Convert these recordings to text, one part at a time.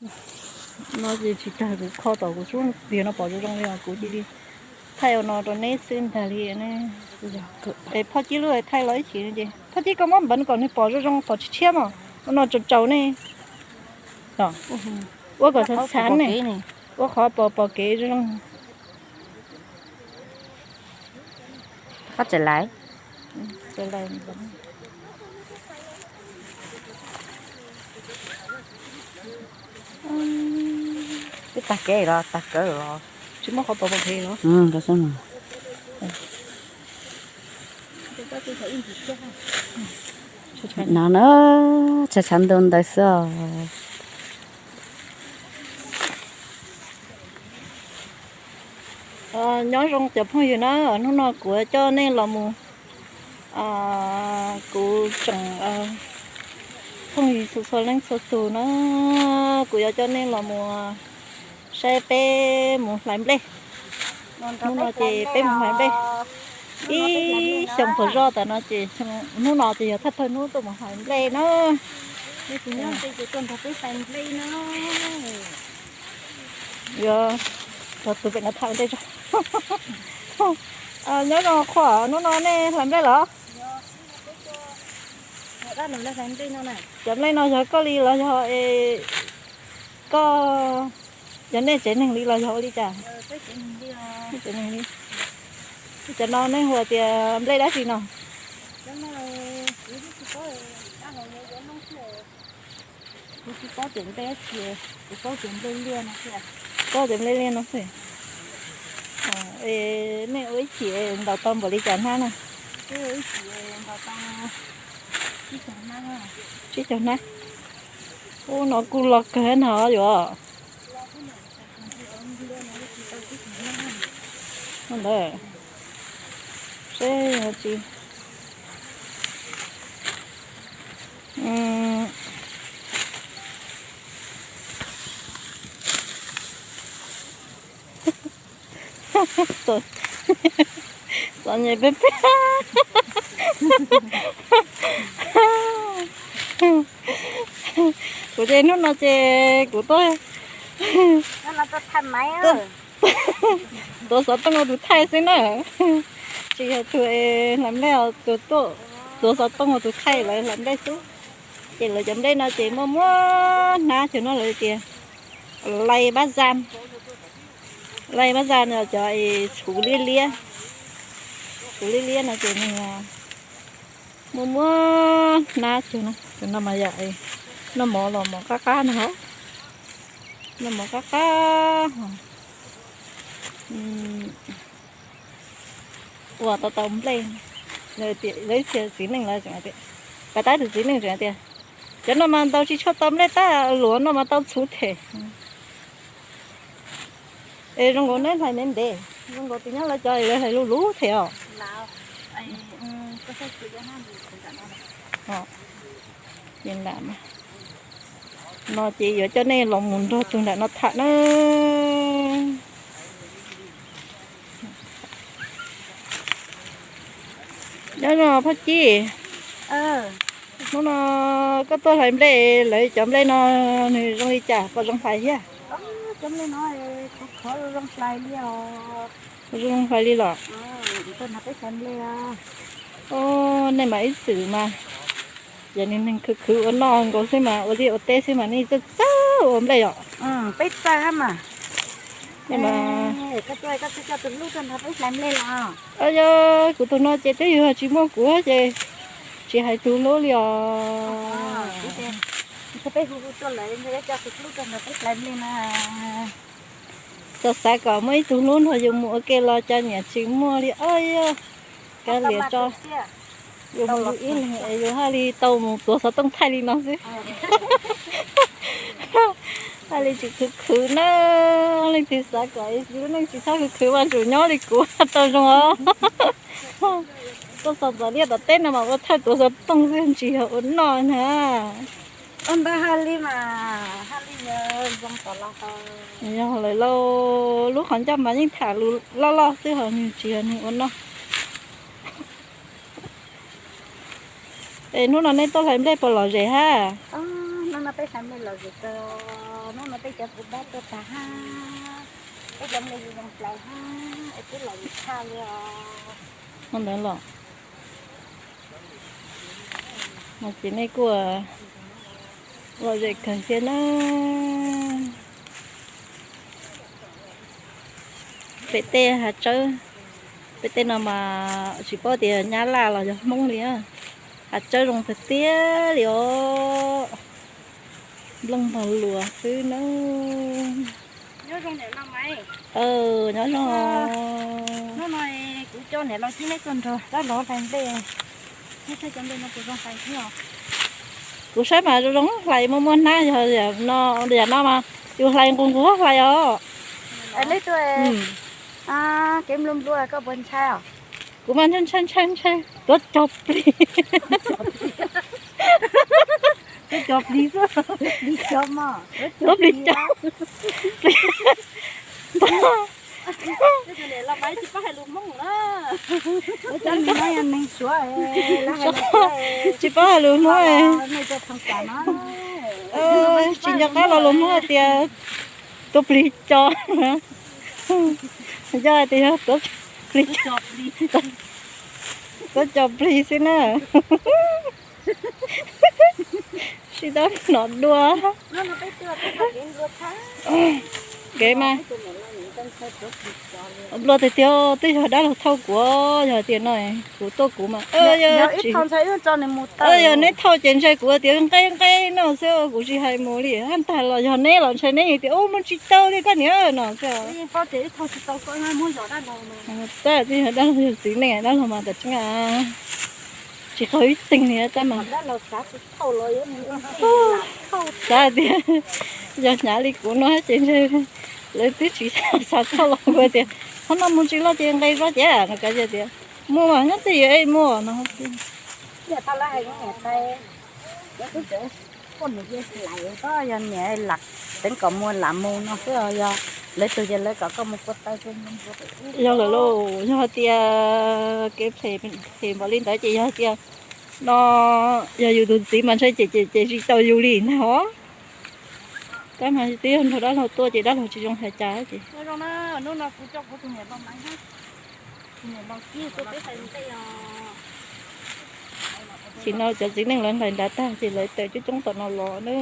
No ces tsis tag kuv kho tom kuv xub tiag no pom zoo zoo li os, kuv cia li thaij ua no rau neb xwb ntag li ne. Es Phoj Cib lub thaij los ib chim ces Phoj Cib koj muab npeev kom nws pom zoo zoo pom tshiab tshiab mas, ua no tsaus tsaus ne. Ua kom tshav tshav ne, ua qhov pom pom kev zoo zoo. Qab tseem lais. Twb tag kev los tag kev los. Tsis muaj qhov pom pom kev los. No na, tshav tshav ntuj ntawd xwb os. Nyob zoo cov phooj ywg na, hnub no kuv coj nej los mus, kuv tsoom phooj ywg txhua txhua leej txhua tus na, kuv yuav coj nej los mus saib peb mus hlais nplej. Hnub no ces peb mus hlais nplej ib xyoos tas zog tas no ces hnub no ces yog thawj thawj hnub tuaj mus hlais nplej na. Yuav cov tus pem no tham ua ntej tso. Nyob zoo Qhua, hnub no nej hlais nplej los? Cov nplej no yog koj li los yog es koj, yog nej tsev neeg li los yog ua li cas? Tsev neeg li. Cov no nej hu tias nplej dab tsi no? Kuv tsis paub tias nplej dab tsi, kuv paub tias nplej liaj no xwb. Paub tias nplej liaj no xwb. Es nej ua ib chim ntaus tau npaum li cas hnab na? Ib chim ntaus tau tsib caug hnab. Ub, no kuj loj kawg no yuav. Ntawd seb yog tsis Txom nyem peb peb. Kuv ces hnub no ces kuv tuaj tuav xov tooj ua tus thaij xwb na. Tsis yog tus hlais nplej, tus tuaj tuav xov tooj ua tus thaij lawv hlais nplej xwb. Ces lawv cov nplej no ces muaj muaj hnab, cov no lawv tias lais bab zan. Lais bab zan no cov tshuv liab liab, tshuv liab liab no ces nws muaj muaj hnab cov no. Cov no mas yog noj mov los mov qab qab no, noj mov qab qab. Ua tau tau nplej, lawv txiv neej lawv tseem tias, pab tab tus txiv neej tseem tias, cov no mas ntaus tsis tshua tau nplej tab, luav no mas tau txhuv them. Es zoo nkaus neb hlais ntev ntev, zoo nkaus tus nyob lawv cov lawv hlais luv luv them os. No ces yuav coj nej los mus nrog tus nram no tham na. Nyob zoo Phoj Cib, hnub no koj tuaj hlais nplej, lawv cov nplej no nws zoo li cas, puas zoo hlais thiab? Zoo hlais li los? Nej mas ib txwm mas yog neeg khwv khwv ua noj nkaus xwb mas ua liaj ua teb xwb mas nej txawj txawj ua nplej os. Peb txawj mas. Yog kuv tus no ces twb yog tsis muaj kuv ces tsis hais tus hlub li os. Xav xav kom muaj ib tug hlub nrog yus mus ua ke los cas niam tsis muaj li os. Kav liam tso, yus mus yus ib leeg es yus haj li tau mus tuav xov tooj thaij li no xwb. Haj li tsis khwv khwv na, leej twg xav kom yus lub neej tsis txhob khwv khwv mas tsum nyob li kuv tau zoo os. Tuaj txog ntxov liaj tom teb no mas ua thaij tuav xov tooj xwb tsis yog ua noj na. Ua ntawd haj li mas, haj li yog zoo tom los. Yog lawm lauj, lub qhov ncauj mas yeej tham lus loj loj xwb ho nws tsis yog neeg ua noj. Es hnub no nej tuaj hlais nplej puas lom zem hab? Hnub no peb hlais nplej lom zem kawg, hnub no Cov kuv dab tuaj tag hab, peb cov me zoo plaws hab, es twb los yus tshaj li os. Ntawd los, mas ces nej kuj lom zem kawg thiab na. Pem tej hav tsawb, pem tej no mas tsis paub tias Nyab Laj los yog Hmoob li. Hav tsawb zoo tiag tiag li os. Nplooj npog luas xwb na. Nyob zoo. Kuv coj niam laus Cib neb tuaj nrog dab laug hlais nplej. Neb saib cov nplej no puas zoo hlais thiab? Kuv saib mas zoo zoo hlais, muaj muaj hnab, yog yam no mas yus hlais nqus nqus hlais os. Neb tuaj, kev nplua nplua koj puas ntshai os? Kuv mas ntshai ntshai ntshai ntshai, tuav cog plig. Tuav cog plig xwb. Tuav plig cog. Tsis paub hais lus Hmoob. Tsis nco qab los lus Hmoob hais tias tuav plig cog. Yog hais tias yog tuav cog plig xwb na. Tsis tau hnov dua. Kev mas nplua tiag tiag, twb yog dab laug thauj kuv, yog tias no kuv tuaj kuv mas yog neb thauj ces ntshai kuv tias nqe nqe no xwb, kuv tsis hais mus li. Hab ntag los yog neb los ntshai neb tias ub muab tsis tau li koj niam no xwb. Tab twb yog dab laug yog txiv neej, dab laug mas tam tseeb tsis qaug ib teeg li tab mas. Xav tias yog hnyav li kuv no ces ntshe lawv twb tsis xav thauj los kuv tias qhov no mus tsis loj ces nqe zog ces no kav tias muaj mas nyob twj ywm es muaj no. Yog niam lam teev kom muaj lam mus no xwb, yog lawv tug ces lawv kom koj mus kua taw. Yog lawm lauj, yog hais tias kev phem npaum li ntawd ces yog hais tias no yog yus tus txiv mas ntshai ces ces tsis tau yus li ntag os. Tab mas twb yog nrog dab laug tuaj ces dab laug tsis zoo hais cas ces. Tsis no cov txiv neej lawv hlais nrad tag ces lawv tawm coob coob tom no los na.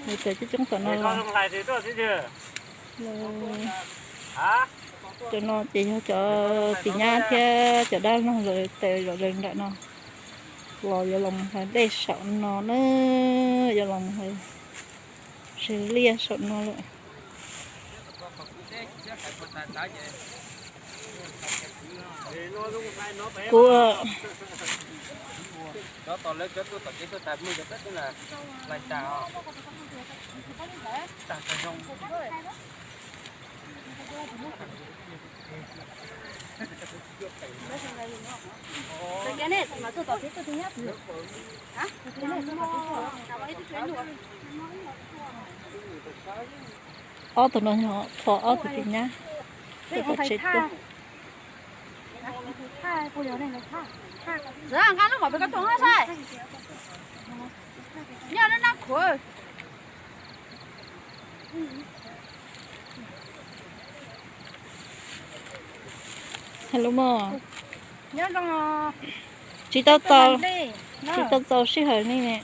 Lawv tawm coob coob tom no los. Cov no ces yog cov txiv nyab thiab cov dab laug lawv tawm zaum lawv nram no los yuav los mus hlais dej saum no na, yuav los mus hlais zws liaj saum no lawm. Kuv Ob tug no yog ob tug txiv nyab. Hello mog. Tsis tau txaus, tsis tau txaus sij hawm li ne.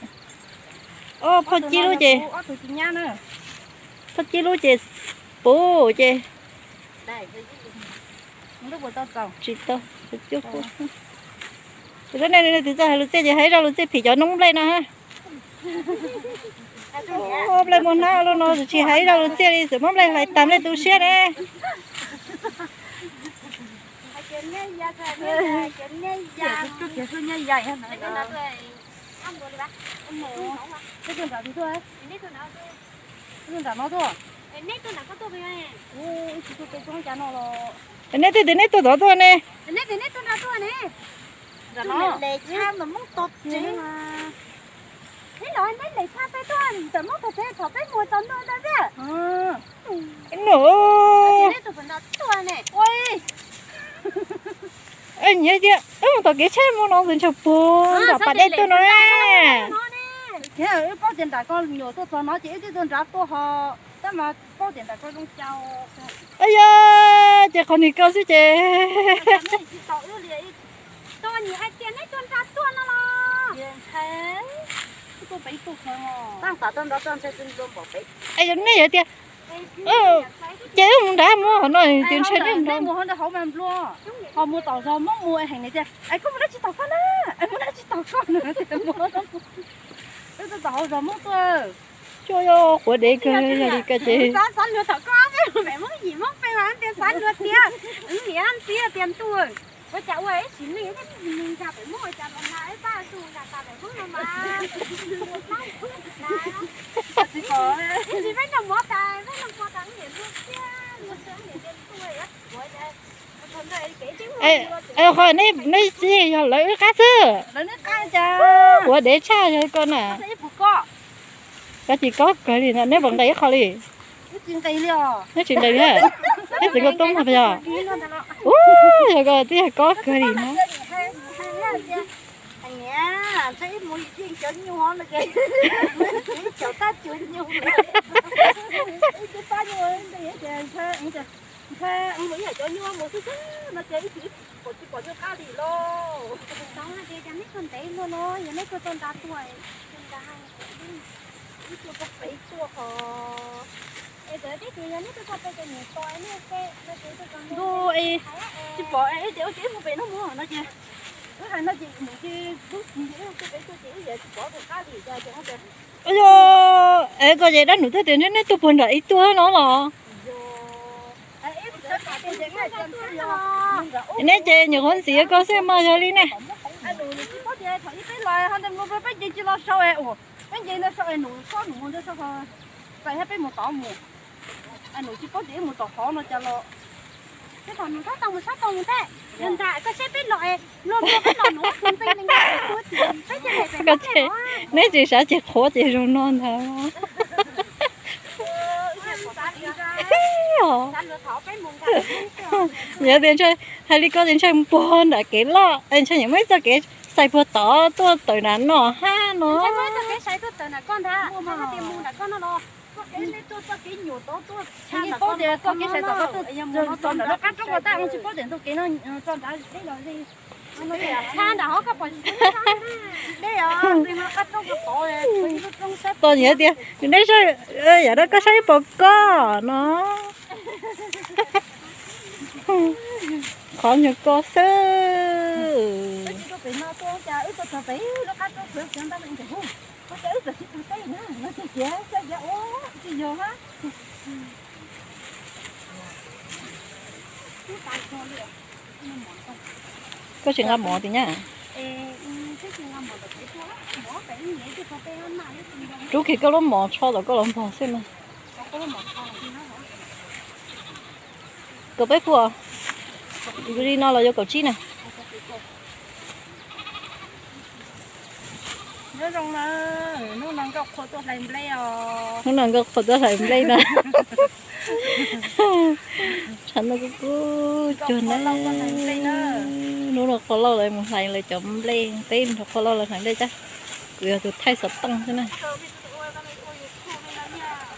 Phauj Cib lub ces, Phauj Cib lub ces puv ces tsis tau. Tus sab nej tus txawj hais lus txiaj ces hais zaj lus txiaj phim cov noob nplej no ha. Nplej muaj hnab lub no tsis hais zaj lus txiaj li, txawm muab nplej hlais tas nplej tu siab ne. Neb twb tias neb tuaj tod tuaj ne. Nyiam tias wb mus tom kev tsheb mus no ntxim ntshaw puag nram pas dej tuaj no ne. Thiab wb paub tias nram ko nyuam tuaj txog no ces wb twb tuaj nrad tuaj ho, tab mas paub tias nram ko zoo cas. Yog ces qhov nig koj xwb ces. Nej yog tias, ces wb mus nrad mus hauv no tias ntshai nej mus hauv nrad hauv mas nplua, ho mus tom zos Hmoob mus heem tias es koj mus dab tsi tom koj na, es mus dab tsi tom koj na, wb tuaj tom hauv zos Hmoob tuaj. Cuaj yog quav dev kawg, yog li koj ces xav luag tom koj, peb Hmoob yim Hmoob peb mas tias xav luag tiag, niam tiag tias ntuj, ua cas ua ib sim neej thiaj tsis mus nkag pem Hmoob ua cas los nag ib pab tus nkag tas pem Hmoob no mas. Tsis peb nrog mov tas, peb nrog mov tas niam luag tiag, luag tiag niam tiag ntuj, ua cas Qhov neb txiv yog lawv wb qab xwb. Quav dev tshaj yog koj na. Koj tsis kob kawg li no, neb puas nqis ib qho li? Neb tsis nqis li, neb txwv koj tub mas yog. Ub, yog koj twb yog kob kawg li no. Ntshai mus ib yam cov nyuj mus xwb xwb no ces ib tsis pom tsis pom nyuj qab li lauj. Tau hais tias cas neb tuaj ntev luaj los yog neb tuaj tau nra tuaj, nra hais ib tuaj tau pem tuaj ho. Es txawm teb tias yog neb tuaj tau pem ces mus tos nej, ntuj, tsis pom es ces ua cas ib mus pem no mus no ces wb hais no ces mus ces lub tsis ces wb tuaj pem tuaj ces wb yam tsis pom tus qab li cas ces no ces. Yog es koj ces dab num twb tias neb tuaj puag nram ib tuaj no los. Neb ces nyuam qhuav ntxiv koj xwb mas yog li ne. Peb ces tsis los sau es ua, peb nce no sau es num kob num mus ntawd sau, txais thiab peb mus tod mus. Num tsis paub tias wb mus tom hov no cas los. Peb thaum num tab tau mus sab tau mus thiab, yog nram koj saib peb los es luag luag peb los num tus ntees nees peb ces peb ces. Neb tsis xav ces qhuav ces zoo no ntag. Yog tias ntshai, hais li koj tias ntshai puag nram kev loj, ntshai nyiam muaj ib txoj kev xais puag tod tuaj tawm nram no hab no. Paub tias txoj kev xais tod tod txoj kev nyuam tod tuaj tshaj nram ko, txoj kev no txog nram lub qab roob ko tab tsis paub tias ntug kev no txog nrad deb los li. Tshaj nram hov koj pom tsis tau deb os, qab roob ko tod, lub roob sab tod nyiam tias neb saib, yam no koj saib ib pom koj no. Qhov nyuag ko xwb. Wb tsis tuaj pem no tuaj cas wb tuaj txog pem lub qab roob pem, ua cas wb txawm tsis tau teb na, no ces tias xyov yog ua tsis yog hab. Koj tsis nqa mov tiag nyab? Rub kiag koj lub mov tsho tom koj los npog xwb mas. Kaum peb puas? Li no los yuav kaum tsib na. Nyob zoo na, hnub no Nkauj Qhua tuaj hlais nplej os. Hnub no Nkauj Qhua tuaj hlais nplej na. Tshav ntuj kub kub cuag na. Hnub no Qhua Lauj lawv mus hlais lawv cov nplej, peb nrog Qhua Lauj lawv hlais nplej thiab. Kuv yog tus thaij xov tooj xwb na.